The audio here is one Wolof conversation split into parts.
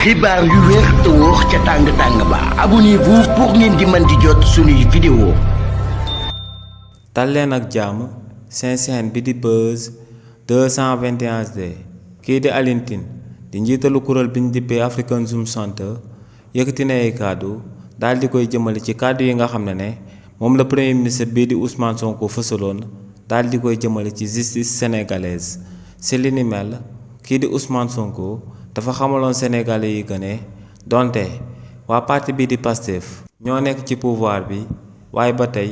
xibaar yu wér te wóor ca tàng-tàng ba abonnez-vous pour ngeen di mën di jot suñuy vidéo. dal leen ak jàmm seen chaîne bi di Buzz 221 HD kii di Alioune Tine di njiitalu kuréel bi ñu dippee African Zoom Center yëkkati na ay kàddu daal di koy jëmale ci kàddu yi nga xam ne moom la premier ministre bii di Ousmane Sonko fësaloon daal di koy jëmale ci justice sénégalaise ci li ni mel kii di Ousmane Sonko dafa xamaloon sénégalais yi que ne donte waa parti bii di Pastef ñoo nekk ci pouvoir bi waaye ba tey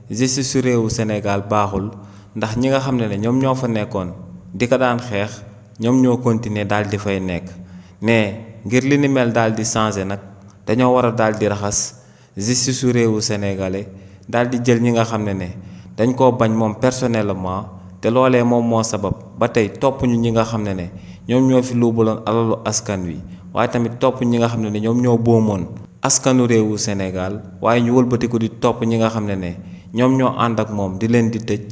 justice su réewu Sénégal baaxul ndax ñi nga xam ne ñoom ñoo fa nekkoon di ko daan xeex ñoom ñoo continuer daal di fay nekk ne ngir li ni mel daal di changer nag dañoo war a daal di raxas justice su réewu sénégalais daal di jël ñi nga xam ne dañ koo bañ moom personnellement te loolee moom moo sabab ba tey topp ñu ñi nga xam ne ñoom ñoo fi luubaloon alalu askan wi waaye tamit topp ñi nga xam ne ñoom ñoo boomoon askanu réewu Sénégal waaye ñu wëlbatiku di topp ñi nga xam ne ñoom ñoo ànd ak moom di leen di tëj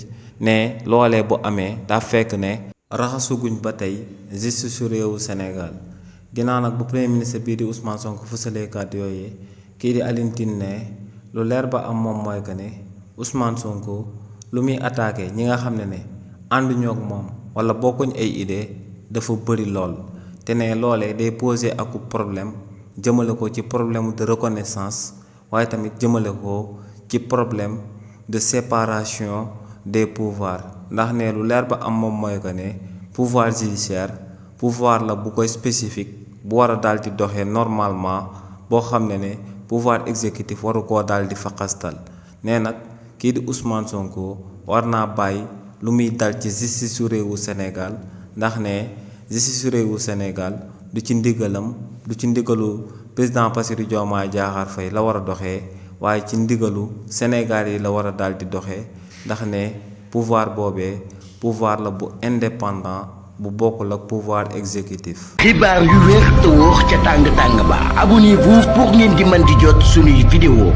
ne loolee bu amee daa fekk ne raxasuguñ ba tey justice su réewu Sénégal ginnaaw nag bu premier ministre bii di Ousmane Sonko fësalee kàddu yooyu kii di Alioune Tine ne lu leer ba am moom mooy que ne Ousmane Sonko lu muy attaqué ñi nga xam ne ànduñoo ak moom wala bokkuñ ay idée dafa bëri lool te ne loolee day posé ak problème jëmale ko ci problème de reconnaissance waaye tamit jëmale ko ci problème de séparation des pouvoirs ndax ne lu leer ba am moom mooy que ne pouvoir judiciaire pouvoir la bu koy spécifique bu war a daal di doxee normalement boo xam ne pouvoir exécutif waru koo daal di faqastal ne nag kii di Ousmane Sonko war naa bàyyi lu muy dal ci justice su réewu Sénégal ndax ne justice su réewu Sénégal du ci ndigalam du ci ndigalu président Bassirou Diomaye Diakhar Faye la war a doxee waaye ci ndigalu Sénégal yi la war a daal di doxee ndax ne pouvoir boobee pouvoir la bu indépendant bu bokkul ak pouvoir exécutif. xibaar yu wér te wóor ca tàng-tàng ba abonnez-vous pour ngeen di mën di jot suñuy vidéo.